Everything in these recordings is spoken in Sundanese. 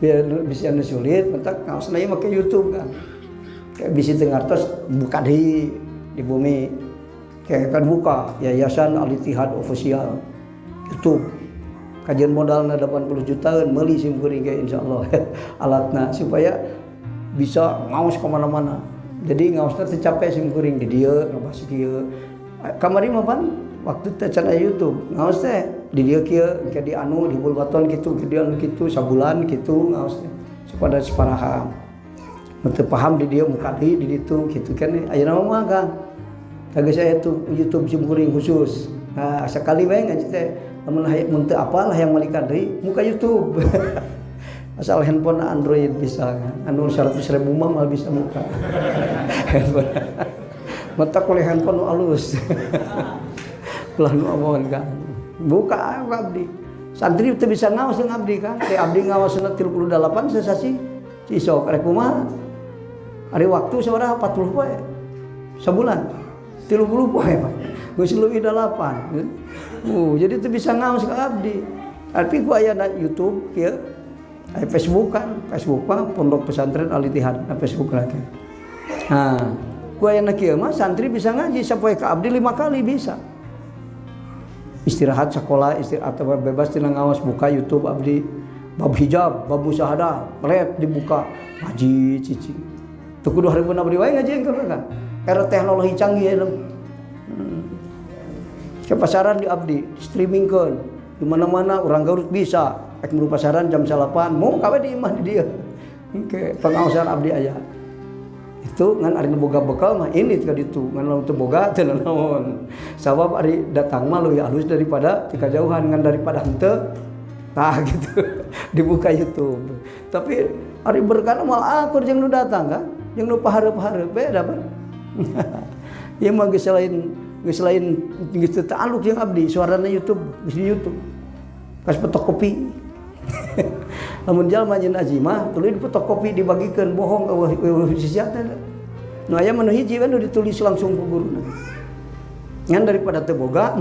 Biar bisa anu sulit, mentak ngaosna ieu make YouTube kan. Kayak bisi teu ngartos buka di bumi. Kayak kan buka Yayasan Al Ittihad Official YouTube. Kajian modalna 80 jutaan meuli sim kuring kayak insyaallah alatna supaya bisa ngaos kemana-mana. Jadi ngaosna teu capek sim kuring di dieu ngabahas kieu. Kamari mah pan waktu teh can aya YouTube, ngaos teh di dieu kieu, engke di anu di Bulbaton kitu, di anu kitu sabulan kitu ngaos teh supaya separaham. Nu teu paham di dieu muka deui di ditu kitu kan ayeuna mah Kang. Geus aya tuh YouTube sim kuring khusus. Nah, sekali bae ngaji teh lamun hayang mun teu apal hayang malikan deui muka YouTube. Asal handphone Android bisa kan. Anu 100 ribu mah mal bisa muka. Handphone. Matak oleh handphone nu alus. Ulah nu amohan kan. Buka abdi. Santri teu bisa ngaos jeung abdi kan. Kayak abdi ngaosna 38 sesasi. Cisok rek kumaha? Ari waktu sabaraha 40 poe. Sabulan. 30 poe Pak. Geus leuwih 8. Jadi teu bisa ngaos ka abdi. Tapi ku aya na YouTube kieu. Aya Facebook kan, Facebook mah Pondok Pesantren Al Ittihad na Facebook lagi. Nah, ku aya na kieu mah santri bisa ngaji sapoe ka abdi 5 kali bisa. Istirahat sekolah, istirahat atau bebas tina ngaos buka YouTube abdi bab hijab, bab musyahadah, red dibuka ngaji cici. Teu kudu hareupeun abdi wae ngaji engke kan. Era teknologi canggih ya. Ke pasaran di abdi, streamingkeun. Di mana-mana orang Garut bisa. Rek meru pasaran jam 9 mau kawe di imah di dieu. Oke, pengawasan abdi aya. Itu ngan ari nu boga bekal mah ini ka ditu, ngan lamun teu boga teu naon. Sabab ari datang mah leuwih halus daripada ti kajauhan ngan daripada henteu. Tah gitu. Dibuka YouTube. Tapi ari berkah moal akur jeung nu datang kan, jeung nu pahareup-hareup beda pan. Ieu mah geus lain geus teu ta'aluk jeung abdi, suarana YouTube, geus di YouTube. Kas fotokopi. Lamun jalma nyeun azimah, tuluy di fotokopi dibagikeun bohong eueuh eueuh sisia teh. Nu aya mah nu hiji we nu ditulis langsung ku guruna. Ngan daripada teu boga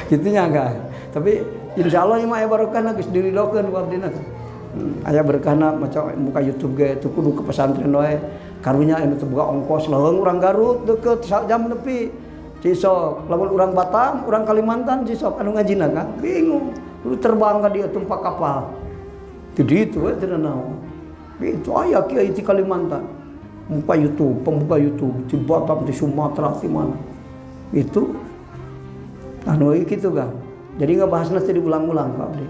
kitu nya kan. Tapi insyaallah ieu mah aya barokahna geus diridokeun ku abdina. Aya berkahna maca muka YouTube ge teu kudu ke pesantren wae. Karunya anu teu boga ongkos leuweung urang Garut deukeut sajam nepi. Cisok, lamun urang Batam, urang Kalimantan cisok anu ngajina kan bingung. Kudu terbang ka dieu tumpak kapal. Teu ditu we teu naon. Itu aya kiai di Kalimantan. Muka YouTube, pembuka YouTube di Batam, di Sumatera, di mana. Itu anu kitu kan. Jadi nggak bahasna teh diulang-ulang Pak Abdi.